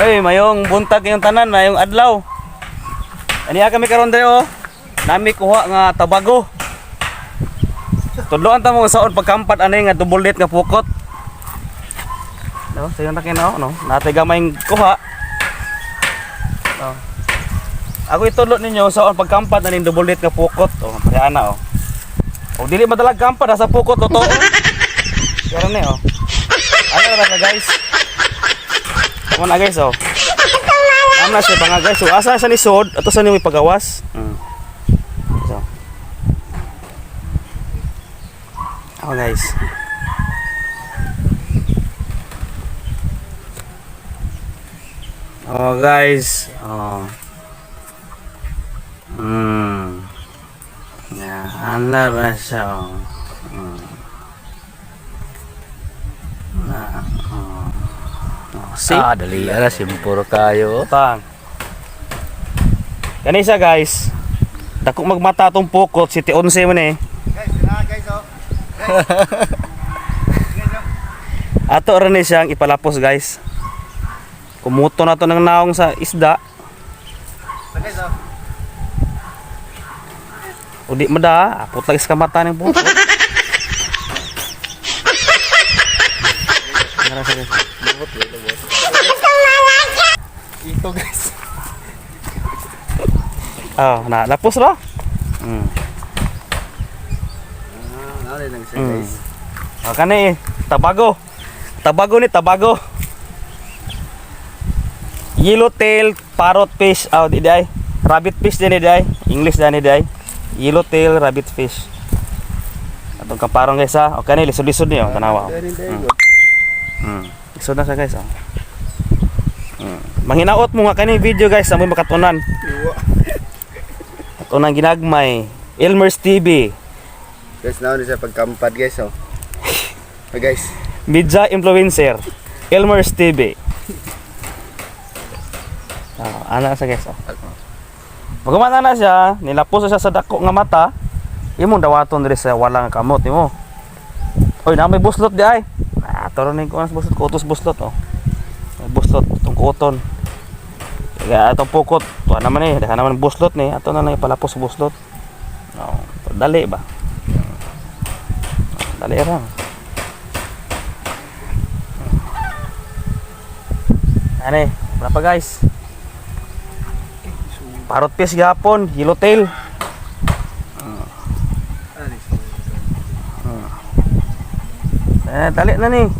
Ay, mayong buntag ngayong tanan, mayong adlaw. Aniya kami karon dre oh. Nami kuha nga tabago. Tudloan ta mo saon pagkampat ani nga double net nga pukot. No, sayon na kino, no. Natay gamay kuha. No. Ako itudlo ninyo saon pagkampat ani double net nga pukot. Oh, kaya na oh. O dili madalag kampat sa pukot totoo. Pero ni oh. Ano ra ka, guys? Mo na, guys, oh. Am na siya ba nga, guys. So asa siya ni sod ato sa nimo ipagawas. So. Oh, guys. Oh, guys. Oh. Yeah, ana ba siya, oh. Na, oh. Oh, see? Ah, dali ara simpuro kayo. Tang. Kani siya, guys. Dako magmata tong pukot, City 11 man eh. Guys, na guys oh. Ato ra ni siyang ipalapos, guys. Kumuto na to ng naong sa isda. Guys oh. O di mada, apot lang sa mata ng pukot. Ano siya, guys? Ito, guys. Oh, na lapos ra. Ah, nari lang siya, guys. Oh, kani eh, tabago. Tabago ni tabago. Yellowtail parrot fish. Oh, di ay. Rabbit fish din di ay. English din di ay. Yellowtail rabbit fish. Atong kaparong, guys, ha. O kani lisod-lisod niyo tanawa, oh. Lisod na siya, guys, oh. Manghinaot mo nga kani video, guys, amoy makatunan. Katunan ginagmay. Elmer's TV. Guys, naon siya pagkampad, guys, oh. Oh, guys. Media influencer Elmer's TV. Ah, ana sa, guys. Oh. Pagkumata na siya, nilapos na siya sa dako nga mata. Imong dawaton diri sa walang kamot nimo. Oy, na may buslot di ay. Ah, taro ni ko sa buslot, kutos buslot oh. May buslot tong kuton. Kaya atong pukot, tuwa naman eh, daghan naman buslot ni, ato na lang ipalapos sa buslot. No, dali ba? Dali ra. Ane, wala pa, guys. Parrot fish gapon, yellowtail. Eh, dali na ni.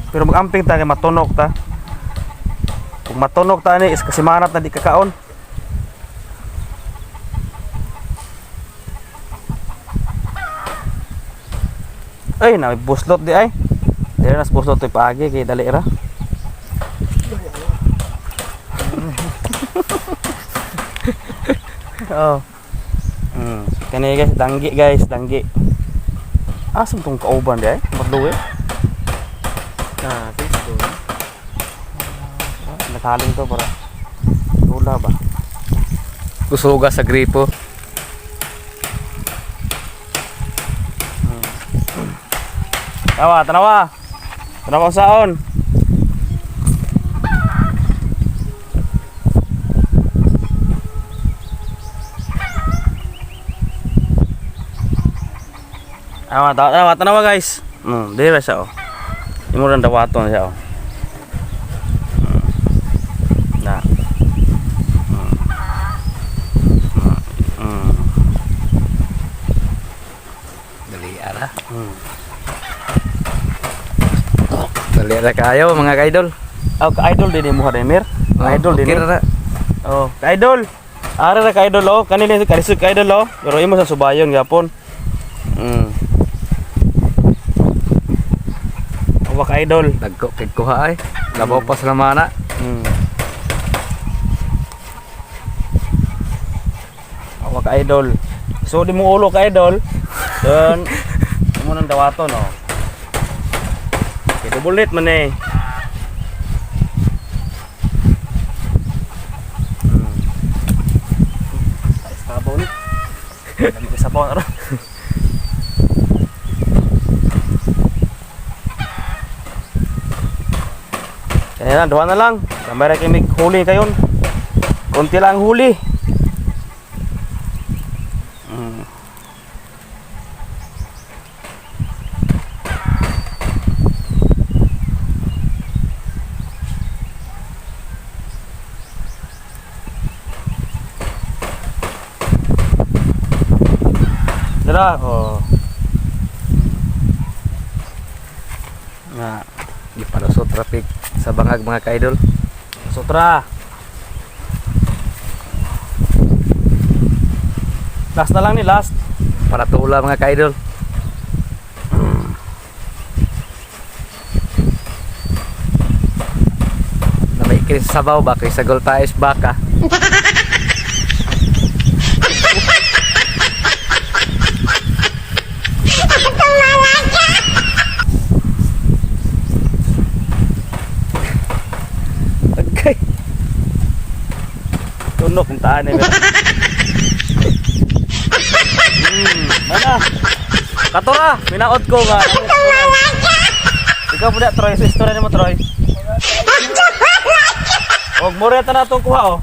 Pero mag-amping ta kay matunok ta. Kung matunok ta ni is kasimanat na di kakaon. Ay, na may buslot di ay. Dili na sa buslot to paagi kay dali ra. Oh. Kani, guys, danggi, guys, danggi. Asa tong kauban di ay? Magduwi. Ah, Facebook. Nakaling to para. Lula ba? Kusuga sa gripo. Tanawa, tanawa. Tanawa saon. Tanawa, tanawa, tanawa, guys. Dire siya oh. Imo ran dawaton siya oh. Na. Dali ara. Dali ara kayo mga kaidol. Oh, ka-idol din mo Mir. Idol din. Okay Eh. ra. Oh, ka-idol. Ara ra ka-idol oh. Kanila kalisod ka-idol oh. Pero imo sa subayon gyapon. Awa ka-idol. Dagko kay kuha ay. Labaw pa sa lamana. Awa ka-idol. So di mo ulo ka-idol. Then imo nang dawaton oh. Okay, double net man eh. Ay, sabaw ni. Dami ko sabaw na ron. Kanya na, duha na lang. Kamera kay mig huli kayon. Kunti lang ang huli. Dara, oh. Nga. Gipalusot traffic sa bangag, mga kaidol. Sutra. Last na lang ni last. Para tula, mga kaidol. Na may ikinis sa sabaw ba kay sagol taes baka. Okay. Tunok ang taan eh. Mana? Katora, minaod ko nga. Ikaw po na, Troy. Sa istorya nimo, Troy. Og mureta na itong kuha, oh.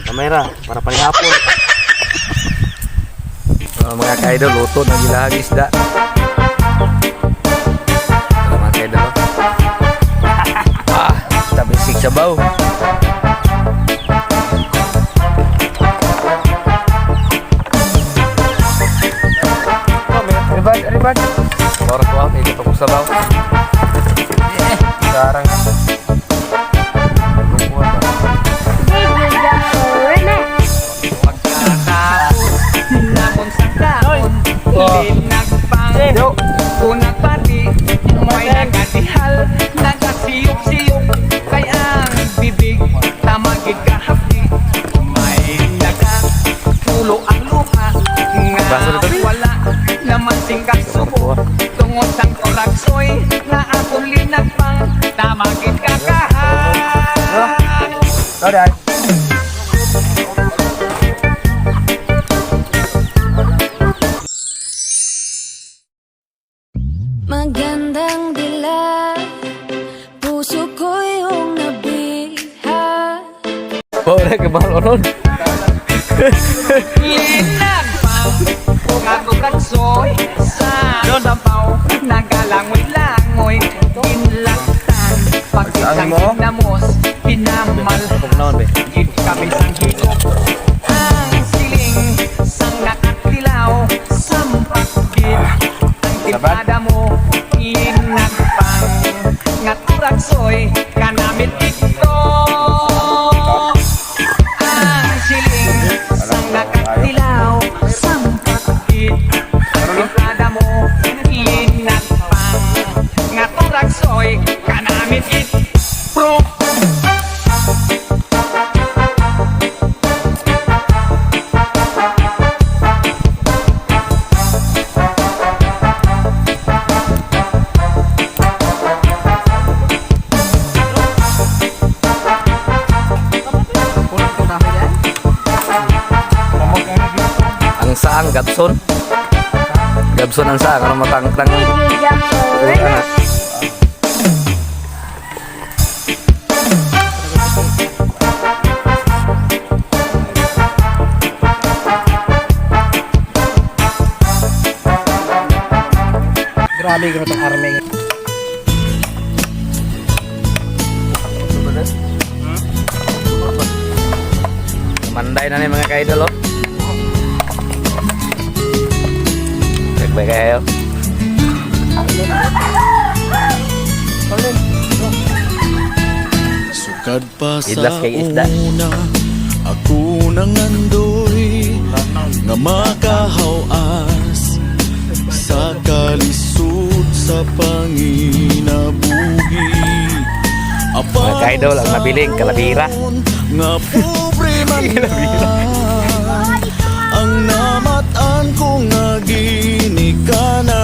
Kamera, para panihapon. Mga kaidol, luto na gilahag isda. Tara, mga kaidol, oh. Ah, tabisig sabaw. Ribad, ribad. Lora ko out, ikot ako sabaw. Sarang. Pagkatapos namon sa kaon, linagpang unang pati, may nagatihal, nagasiyok-siyok kay ang bibig tamagid kahapdi, may nagatulo ang luha nga wala naman sing kasubo tungod sang oraksoy nga akong linagpang tamagid kakahan. Sorry. Magandang dilag, puso ko iyong nabihag. Oh, na kabal onon. Linagpang Kagukagsoy sa sabaw, nagalangoy-langoy, inlaktan pagkisang mo? ginamos pinamalhas gid kami sang hilok ang siling sang nakatilaw sampakit ang timpada mo. Linagpang nga turaksoy kanamit ito ang siling sang nakatilaw sampakit ang timplada mo. Linagpang nga turaksoy kanamit it pro. Ang saang Gabson. Gabson ang saang ano matangtang. Ano? Grabe ko itong army. Manday na ni mga kaidol oh. Nagbay kayo. Sukad pa sa Idlas kay isda. una, ako nangandoy nga makahawas sa kalisod sa panginabuhi. Apan Mga kaidol, ang sa nabiling, kalabira. nga pobre man lang, ang namatan ko nga ginikanan.